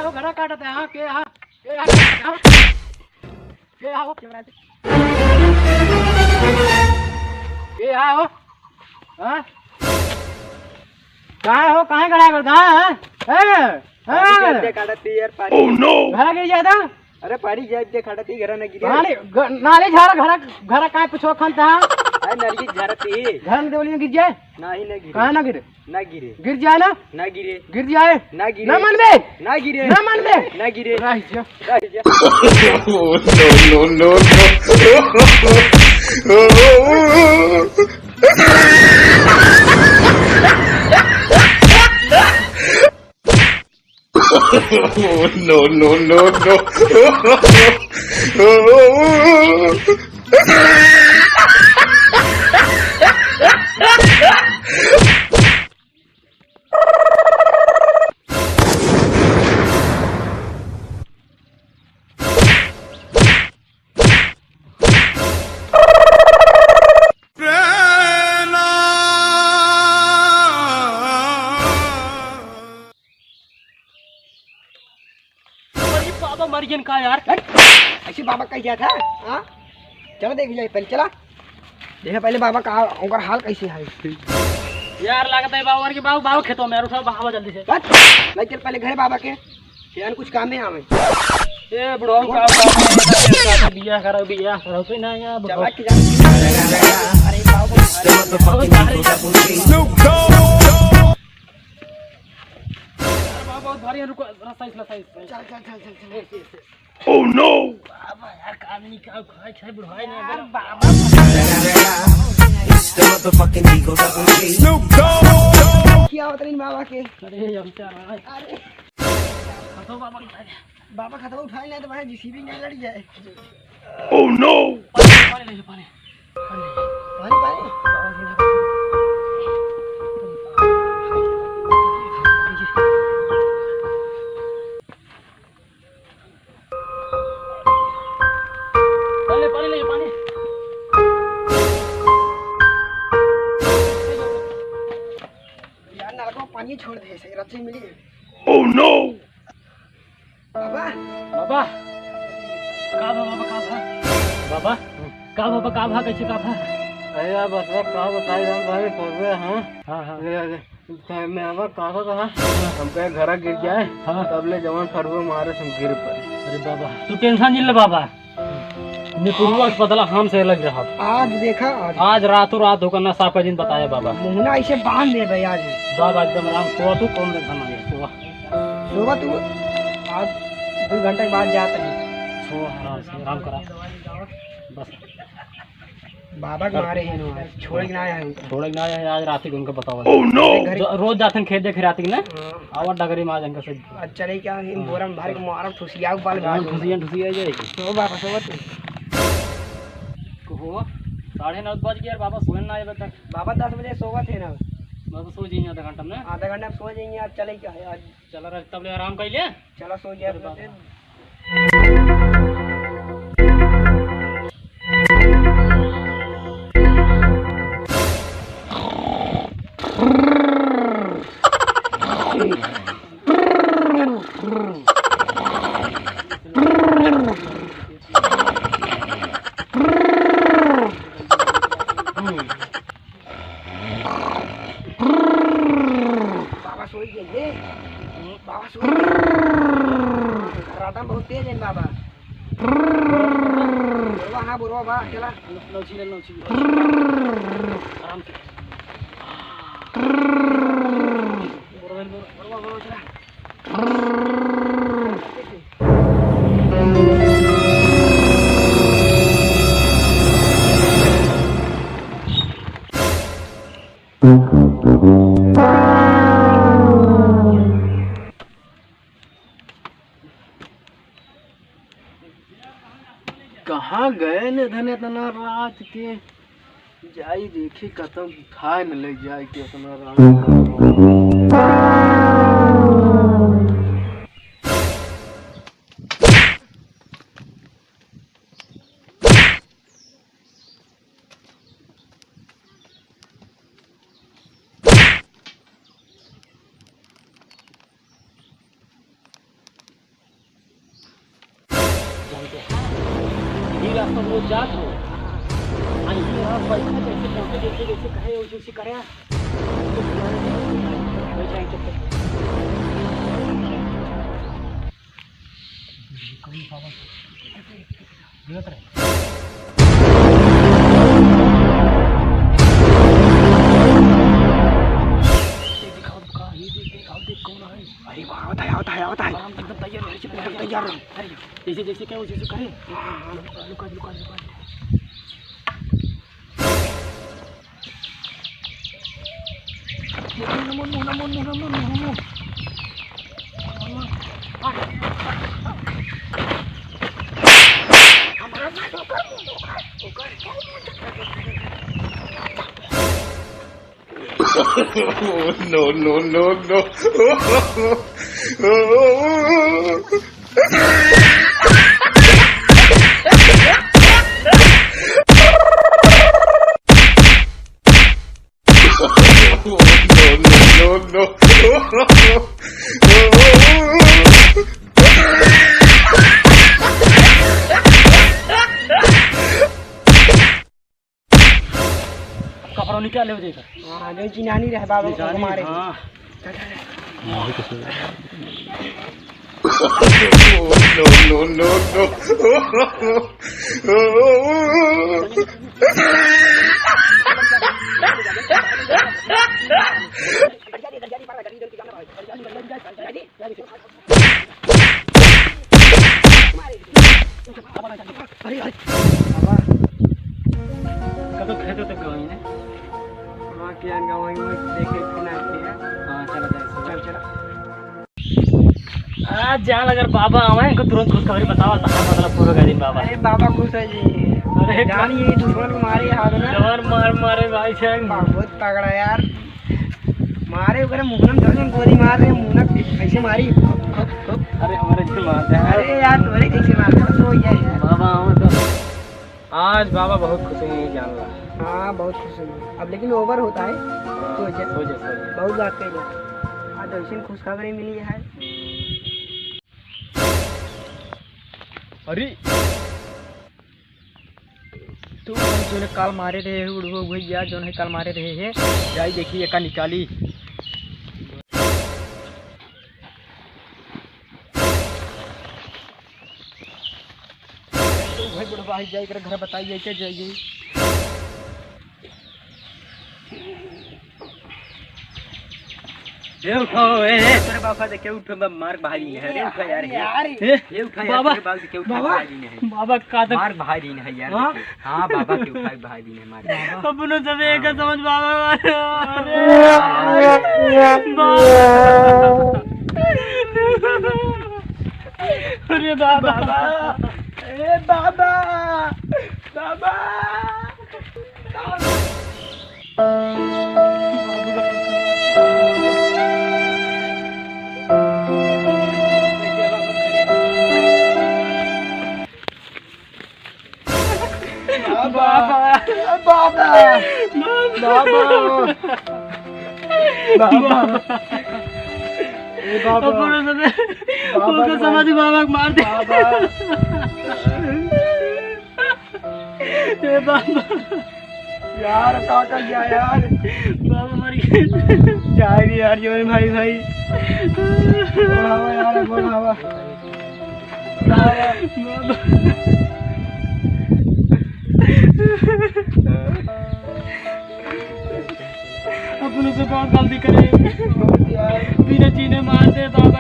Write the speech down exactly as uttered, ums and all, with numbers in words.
हो, घरा काटत है, हाँ, के, हाँ, के, हाँ, के, हाँ, हो, के, हाँ, हो, हाँ? कहाँ हो, कहाँ खड़ा कर, हाँ, हाँ? हैं? हैं? पानी जाए दे, काटत ही यार, पानी। Oh no! घरा गिर जाता? अरे, पानी जाए दे, काटत ही, घरा ना गिरे। पानी, ग-, नाली झारा, घरा, घरा काहे पुछो खन था? अरे, नाली झारत ही। घर में देवलियों गिर जाए? नहीं, नहीं गिरे। कहाँ ना गिरे? ना गिरे। गिर जाए ना? ना गिरे। गिर जाए? ना गिरे। ना मन में? ना गिरे। ना मन में? ना गिरे। रह जा। रह जा। Oh, no, no, no, no. Oh, no, no, no, no. अरे बाबा, मर गए का यार? हट! ऐसे बाबा कह गया था, हाँ? चलो देख जाए पहले, चला। देखा पहले बाबा का, उनका हाल कैसे है। यार, लगता है बाबा मर गए, बाबू, बाबू खेतों में यार, उठाओ बाबा जल्दी से। हट! नहीं चल पहले घरे बाबा के, यार कुछ काम में आवे। ए बुढ़ऊ, का काम है? बिया करो, बिया करो, कोई ना यार, बुढ़ऊ। चला के जा। अरे बाबू, अरे बाबू, बहुत भारी है, रुको, रास्ता इसला, रास्ता इसला। चल, चल, चल, चल, चल। Oh no! बाबा यार, का आदमी का खाए, खाए बुढ़ाए ना यार, बाबा। क्या होता नहीं बाबा के? अरे, हम क्या रहा है? अरे। खतो बाबा उठाए। बाबा खतो उठाए ना तो भाई जीसीबी नहीं लड़ जाए। Oh no! पानी, पानी ले, पानी। पानी, पानी। पानी, पानी ले, पानी। यार, नलका में पानी छोड़ दे, सही रच्ची मिली। Oh no! बाबा। बाबा। का बा, बाबा, का बा? बाबा, का बाबा, का बा, कैसे का बा? अरे यार, बस, बस, का बताई हम भाई, पहुँच गए, हाँ? हाँ, हाँ। ले, ले। तो मैं अब कहा था, हमका एक घरा गिर जाए, हाँ। तब ले जवान फरुआ मारे से हम गिर पड़े। अरे बाबा, तू tension नहीं ले बाबा, निपुरुआ के बदला हम से लग रहा। आज देखा, आज। आज रातों रात होकर ना साफ का दिन बताया बाबा। मुहना ऐसे बांध दे भाई आज। बाबा एकदम आराम, सोवा तू, कौन tension नहीं है, सोवा। सोवा तू, आज दो घंटे के बाद जाता है। सोवा आराम से, आराम करा। बस। बाबा के मारे हैं ना, छोड़े के ना है उनका। छोड़े के ना है, आज रात ही उनका बतावा। Oh no! ज-, रोज जाते हैं खेत देखे रात की ना, हाँ। आवा डगरी में आज इनका से। आज चले क्या, इन हाँ। बोरा में भर के मारब, ठुसिया के बाल गाड़ दूंगा। ठुसिया, ठुसिया जाए। सो बाबा, सो तू। कहो, साढ़े नौ बज गया, बाबा सोए ना आए तक। बाबा दस बजे सोवत है ना। बाबा सो जाइए आधा घंटा में। आधा घंटा में सो जाइए, आज चले क्या है, आज। चला रह, तब ले आराम कर ले। चला सो गया अरे तो बाबा। फिर। बाबा सोई गए रे। बाबा सोई गए। राता बहुत तेज है बाबा। बुढ़वा, हाँ, बुढ़वा बा, चला। नौची ले, नौची। आराम से। बुढ़वा, बुढ़वा, बुढ़वा, चला। कहाँ गए ने धन इतना रात के? जाई देखी कतौ खाए न ले जाए के इतना रात। तो वो जात हो। आई यहाँ बैठा जैसे, जैसे, जैसे, जैसे कहे, वैसे, वैसे करे। बैठ जाए तो फिर। अरे वाह, आवत है, आवत है, आवत है। एकदम तैयार रहो, एकदम तैयार रहो। जैसे, जैसे क्या, वैसे, वैसे करे। हाँ, हाँ, लुका, लुका, लुका, लुका। No, no, no, no. No, no, no, no. कपड़ा निकाले हो जाएगा। हाँ, जो चिनानी रहे बाबा को निशानी, मारे। हाँ। No, no, no, no. अरे, अरे। बाबा। कब खेत तक गई ने? हाँ, क्या गवाई में देखे खाना किया। हाँ, चला जाए। चल, चला। आज जान अगर बाबा आवे, इनको तुरंत खुशखबरी बतावा, तो हाँ, मतलब, पूरा का दिन बाबा। अरे, बाबा खुश है जी। अरे, जान ये दुश्मन को मारे हाथ में। जवान मार मारे भाई साहब। बहुत तगड़ा यार। मारे ओकरे मुहना में जौन गोली मार रहे, मुहना कैसे मारी? अरे हमारे जी मारते हैं। अरे यार, तोरे कैसे मारते हैं? तो यही है। बाबा, हम तो आज बाबा बहुत खुश हैं, ये जान ला। हाँ, बहुत खुश हैं। अब लेकिन over होता है। सो जा। सो जा, सो जा। बहुत बात कही। आज ऐसी खुशखबरी मिली है। अरे तू जौन काल मारे रहे है, उड़वा भैया जौन है काल मारे रहे है, जाई देखी एका निकाली। तो भाई बुढ़वा ही जाई कर घर बताई जाई, क्या जाई? ए उठो, ए, ए, तोरे बाबा देखे उठो, बा-, मार भारी है, रे उठो यार, ए। यार। ए, ए उठो यार, बाबा, तोरे बाबा देखे उठो, बाबा, भारी नहीं है। बाबा का तो मार भारी नहीं है यार, हाँ? देखे। हाँ, बाबा के उठा भारी नहीं है, मार। अपनो सब एक समझ बाबा, बाबा। बाबा। अरे बाबा। बाबा। ए बाबा। बाबा। बाबा, बाबा, बाबा, बाबा। ए बाबा। अपनो सब, बाबा, ओकर समाधि बाबा के मार दे। बाबा। ए बाबा। यार, का कर गया यार? बाबा मर गए। जाए रे यार, जीवन भाई, भाई। बोलावा यार, बोलावा। बाबा। अपनों से बहुत गलती करे। बिना चीने मार दे बाबा।